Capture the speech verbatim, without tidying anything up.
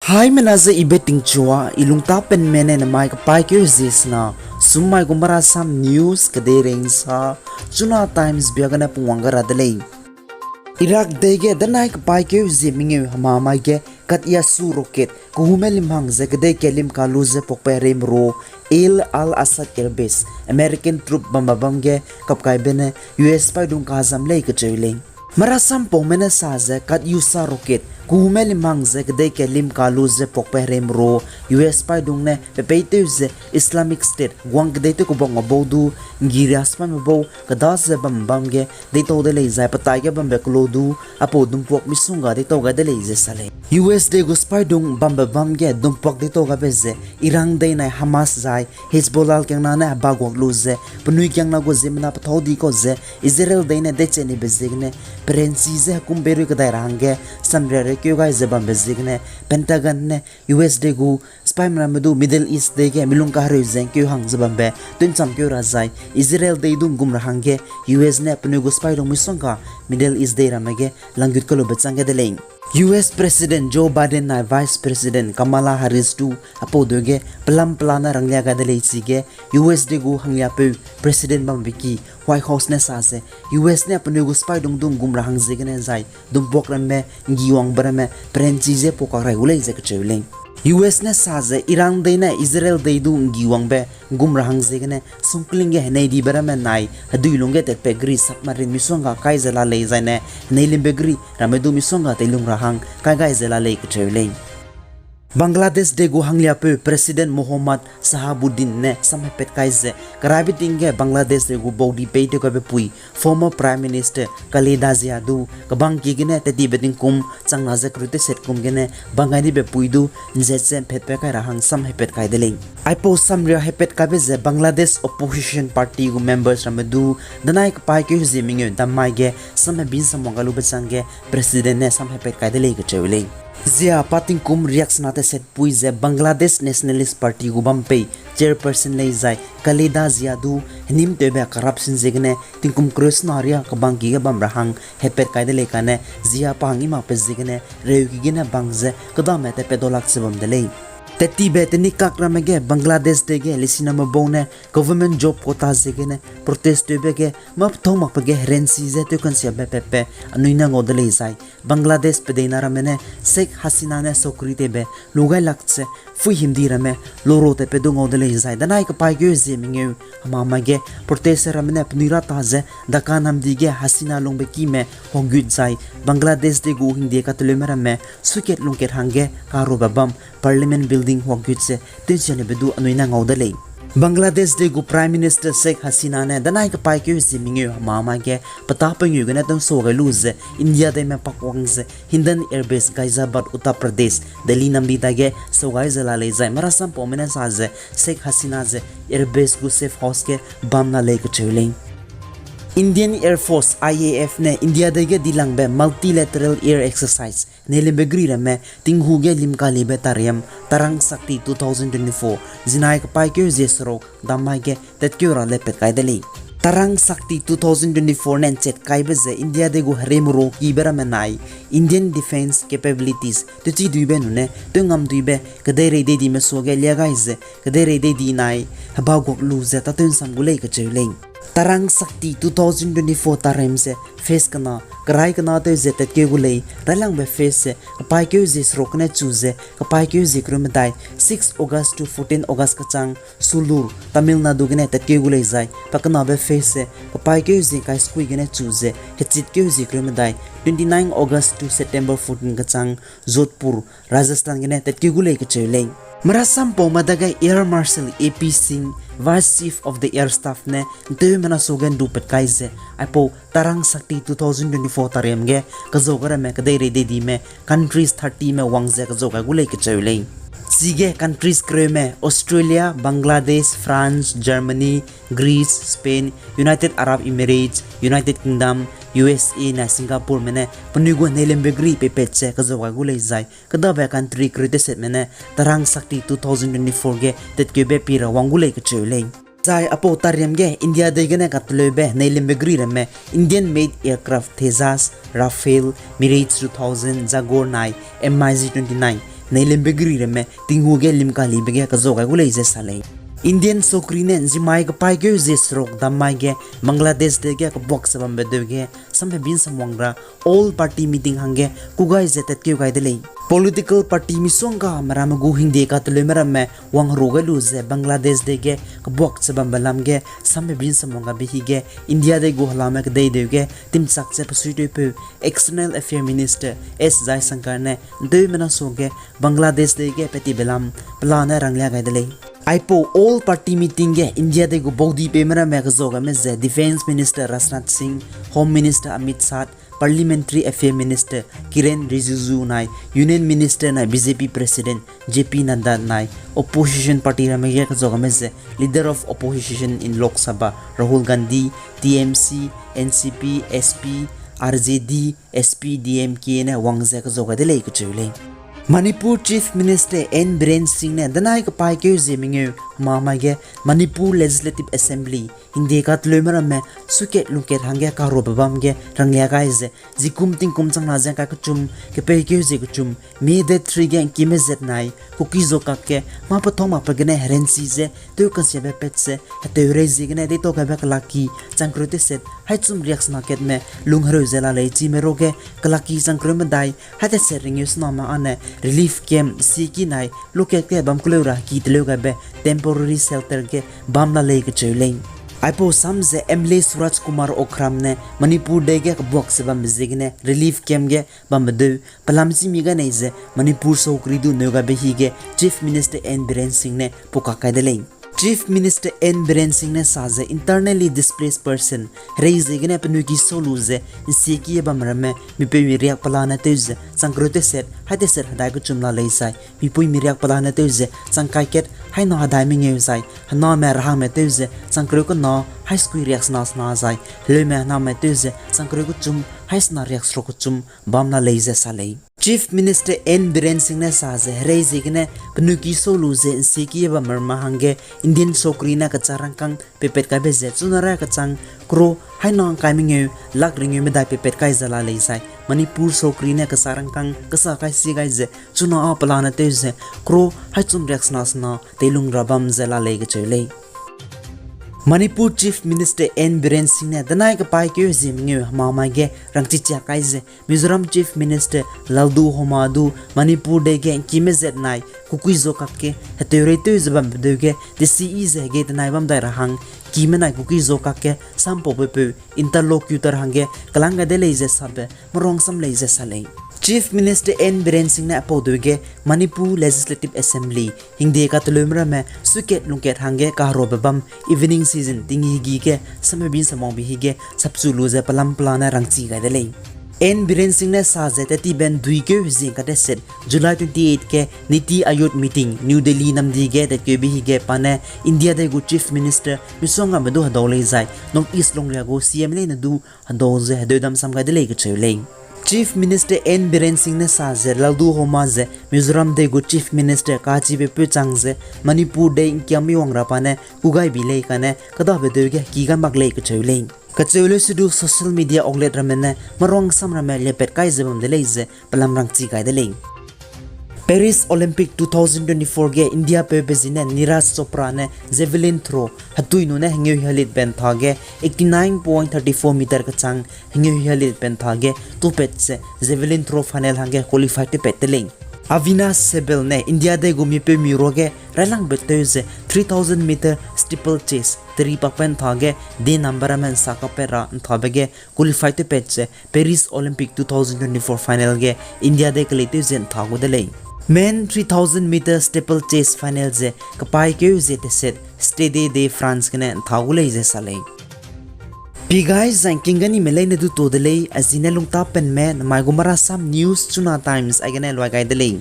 Haimena ze I Betingchua, I lungtapenme ne namai kepaîkeu zie sena, summai gu Marasam News kedei rengsa, Chuna Times bia gene pungwang ga ra de lei. Iraq dei ge danai kepaîkeu zie mengeu hemamai ge Katyusha rocket kehume limhang ze kedei kelim kalu ze pakpe hereime ru, Al Asad Air Base, American troop bambe bam ge kapkaibe ne U S paîdung kazam lei kacheu lei. Marasam paume ne sa ze Katyusha rocket kehume limhang ze kedei kelim kalu ze pakpe hereime ru, U S paîdung ne pepeitew ze Islamic State guang kedei tew kubak ma bau du, nggi riaspaime bau keda ze bambe bam ge deitau de lei zai petai ge bambe kelo du, aipau dumpuak misongga deitau gai de lei ze sa lei. U S dei gu sipaîdung bambe bam ge dumpuak deitau gaibe ze Iran dei nai Hamas zai Hezbollah kiangna ne hebaguak lu ze penui kiangna gu ziemmena pethâu di kau ze Israel dei ne deiche nibe ziegene perenchi ze hekum peirui kedai ra hangge samria rekeu gai ze bambe ziegene Pentagon ne U S dei gu sipaîme ramme du Middle East dei ge milung kahereu ze ngkeu hang ze bambe tuncham keu ra zai Israel dei du nggum ra hangge U S ne penui gu sipaîdung misongga Middle East dei ramme ge langgut kalube chang ge de lei. U S President Joe Biden nai Vice President Kamala Harris du aipau deu ge pelam pela ne ranglia gai de lei chige U S dei gu hangliapeu President bambe ki White House ne sa ze U S ne penui gu sipaîdung du nggum ra hang ziegene zai dumpuak ramme, nggiwangbe ramme perenchi ze pau kak rai gu lei ze kacheu lei. U S ne sa ze Iran dei ne Israel dei du nggiwangbe nggum ra hang ziegene sungkling ge henei dibe ramme nai hedui lungge tatpat gri submarine misongga kai ze la lei zai ne henei limbe gri ramme du misongga teilung ra hang kai gai ze la lei kacheu lei. Bangladesh dei gu hangliapeu President Mohammad Shahabuddin ne samhepat kai ze keraibe ting ge Bangladesh dei gu baudi pei tew gaibe pui former Prime Minister Khaleda Zia du kebangki gene tettibe tingkum changna ze kereu teset kum gene bang gai dibe pui du nzet ze mphetpat kai ra hang samhepat kai de lei. Aipau samria hepat kaibe ze Bangladesh opposition party gu members ramme du danai kepaîkeu zie mengeu dammai ge samhebin samwang gai lube chang ge President ne samhepat kai de lei kacheu lei. Zia pa tingkum riaksena teset pui ze Bangladesh Nationalist Party gu bam pei chairperson lei zai Khaleda Zia du henimtewbe corruption ziegene tingkum kereu sena riâ kebangki ge bam ra hang hepat kai de lei kane Zia pa hang i makbe ziegene reuki gene bang ze kedame tatpat daulak ze bam de lei. Tettibe tenikak ramme ge Bangladesh dei ge lesiname bau ne government job quota ziegene protest tewbe ge mâ pethâu makbe ge herenchi ze tewkansiabe patbe anui ne ngau de lei zai Bangladesh pedeina ramme ne Sheikh Hasina ne saukri tewbe lu gai lak ze phuihimdi ramme loro tatpat du ngau de lei zai danai kepaîkeu zie mengeu hemamai ge protest ramme ne penui rata ze Dhaka namdi ge Hasina lungbe kime huakgut zai Bangladesh dei gu hingde kateleume ramme sukat lungkat hangge karube bam Parliament Building huakgut ze tewnsianibe du anui ne ngau de lei. Bangladesh dei gu Prime Minister Sheikh Hasina ne danai kepaîkeu zie mengeu hemamai ge petâ pengeu gene tewnsau gai lu ze India deime pakwang ze Hindan Air Base Ghaziabad, Uttar Pradesh, Delhi namdi dage sau gai ze la lei zai marasam paume ne sa ze Sheikh Hasina ze Air Base gu safe house ge bam la lei kacheu lei. Indian Air Force, I A F ne India dei ge dilangbe multilateral air exercise heneilimbe gri ramme tinghu ge limkalibe tariam Tarang Shakti two thousand twenty-four zinai kepaîkeu zie seruk dammai ge tatkeu ra lepat kai de lei. Tarang Shakti two thousand twenty-four ne nchat kaibe ze India dei gu hereime ru kibe ramme nai Indian defence capabilities tewchiduibe nune tewngamduibe kedeirei deidime suage lia gai ze kedeirei deidi nai hebaguak lu ze tâtewnsam gu lei kacheu lei. Tarang Shakti two thousand twenty-four tariam ze phase kena, kerai kena tew ze tatkeu gu lei, railangbe phase ze kepaîkeu zie seruk gene chu ze kepaîkeu zie kereu medai six August to fourteen August kachang Sulur, Tamil Nadu gene tatkeu gu lei zai pakenabe phase ze kepaîkeu zie kai sekui gene chu ze hechitkeu zie kereu medai twenty-nine August to September fourteen kachang Jodhpur, Rajasthan gene tatkeu gu lei kacheu lei. Marasam paume dage Air Marshal A P Singh, Vice Chief of the Air Staff ne nteumena suage ndupat kai ze aipau Tarang Shakti two thousand twenty-four tariam ge kezau gai ramme kedeirei deidime countries thirty me wang ze kezau gai gu lei kacheu lei. Chige countries kereume Australia, Bangladesh, France, Germany, Greece, Spain, United Arab Emirates, United Kingdom, U S A nai Singapore me ne penui gu heneilimbe gri peipat ze kezau gai gu lei zai kedabe country kereu tesetme ne Tarang Shakti two thousand twenty-four ge tatkeube pi ra wang gu lei kacheu lei. Zai aipau tariam ge India dei gene kateleube heneilimbe gri ramme Indian made aircraft Tejas, Rafale, Mirage two thousand, Jaguar nai M I G twenty-nine Neilembe geri ramme tinghu ge limkalibe ge kezau gai gu lei ze sa lei. Indian sokri ne nzimai kepaîkeu zie seruk dammai ge Bangladesh dei ge kebuak ze bambe deu ge samhebin samwang ra all party meeting hangge kugai ze tatkeu gai de lei. Political party misongga meramme gu hingde kateleume ramme wangheru gai lu ze Bangladesh dei ge kebuak ze bambe lam ge samhebin samwang gabe hige India dei gu helame kedei deu ge timchak ze pesuitewpeu External Affair Minister S Jaishankar ne nteumena suage Bangladesh dei ge petibe lam pelane ranglia gai de lei. Aipau all party meeting ge India dei gu baudipeume ramme kezau gaime ze Defence Minister Rajnath Singh, Home Minister Amit Shah, Parliamentary Affair Minister Kiren Rijiju nai, Union Minister nai B J P President J P Nadda nai, opposition party ramme ge kezau gaime ze Leader of Opposition in Lok Sabha Rahul Gandhi, T M C, N C P, S P, R J D, S P D M K ne wang ze kezau gai de lei kacheu lei. Manipur Chief Minister N Biren Singh ne danai kepaîkeu zie mengeu hemamai ge Manipur Legislative Assembly hingde kateleume ramme sukat lungkat hangge karuabe bam ge ranglia gai ze, zikum tingkum changna ze ngkai kechum, kepeikeu zie kechum, May date three ge ngkime zet nai, Kuki-Zo kakge mâ pethau makbe gene herenchi ze tew kansiabe pat ze heteurei ziegene deitau gaibe kelaki changkereu teset haî chum riaksena katme lunghereu ze la lei. Chime ruage kelaki changkereu medai haî teset rengeu sename âne relief camp siki nai lokat ge bam keleu ra heki teleu gaibe temporary shelter ge bam la lei kacheu lei. Aipau sam ze M L A Suraj Kumar Okram ne Manipur dei ge kebuak ze bambe ziegene relief camp ge bambe deu pelam chîmi gai nei ze Manipur sokri du neu gaibe hige Chief Minister N Biren Singh ne pukak kai de lei. Chief Minister N Biren Singh ne sa ze internally displaced person, herei ziegene penui ki sau lu ze nsieki bam ramme mipeumi riak pelane tew ze changkereu teset haî teset hedai kechum la lei zai, mipuimi riak pelane tew ze changkai kat haî na hedai mengeu zai, hename rahangme tew ze changkereu kena haî sekui riaksena sena zai, heleume hename tew ze changkereu kechum haî sena riakseruk kechum bam la lei ze sa lei. Chief Minister N Biren Singh ne sa ze herei ziegene penui ki sau lu ze nsieki bam ramme hangge Indian sokri ne kechâ rangkâng peipat kaibe ze chuna ra kechang crore haî na ngkai mengeu lakh rengeu medai peipat kai ze la lei zai, Manipur sokri ne kechâ rangkâng kesa kai si gai ze chuna â pelane tew ze crore haî chum riaksena sena teilung ra bam ze la lei kacheu lei. Manipur Chief Minister N Biren Singh ne danai kepaîkeu zie mengeu hemamai ge rangchichia kai ze Mizoram Chief Minister Lalduhoma du Manipur dei ge ngkime zet nai Kuki-Zo kakge heteurei tew ze bambe deu ge desiyi ze hegei tenai bam dai ra hang, kime nai Kuki-Zo kakge sampaupeu interlocutor hangge kelang gai de lei ze sabe merang sam lei ze sa lei. Chief Minister N Biren Singh ne aipau deu ge Manipur Legislative Assembly hingde kateleume ramme sukat lungkat hangge kaheruabe bam evening session tingi hegi ge samhebin samwangbe hige sapchu lu ze pelam pelane rangchi gai de lei. N Biren Singh ne sa ze tetiben duikeu hezing kateset July twenty-eight ge NITI Aayog meeting New Delhi namdi ge tatkeube hige pa ne India dei gu Chief Minister misonggame du hedau lei zai North East lungria gu C M leine du hedau ze hedeudam sam gai de lei kacheu lei. Chief Minister N Biren Singh ne sa ze Lalduhoma ze Mizoram dei gu Chief Minister kachibepeu chang ze Manipur dei ngkiam mi wang ra pa ne kugaibi lei kane kedabe deu ge heki gai mak lei kacheu lei. Kacheu leu sedu social media outlet ramme ne merang sam ramme lepat kai ze bam de lei ze pelam rangchi gai de lei. Paris Olympic two thousand twenty-four ge India peube zine Neeraj Chopra ne javelin throw hetui nu ne hengeu hialit ben tha ge eighty nine point thirty four meter kechang hengeu hialit ben tha ge tupat ze javelin throw final hangge qualify tewpat de lei. Avinash Sehgal ne India dei gu mipeumi ruage railangbe tew ze three thousand meter steeplechase teri pakpe ntha ge de number ramme nsa kapat ra nthabe ge qualify tewpat ze Paris Olympic two thousand twenty-four final ge India dei kelei tew ze ntha gu de lei. Men three thousand meter steeplechase final ze kepaîkeu zie teset Stade de France gene ntha gu lei ze sa lei. Pi gai zangking ganime leine du to de lei, a zine lungtapenme namai gu Marasam News Chuna Times aigene luai gai de lei.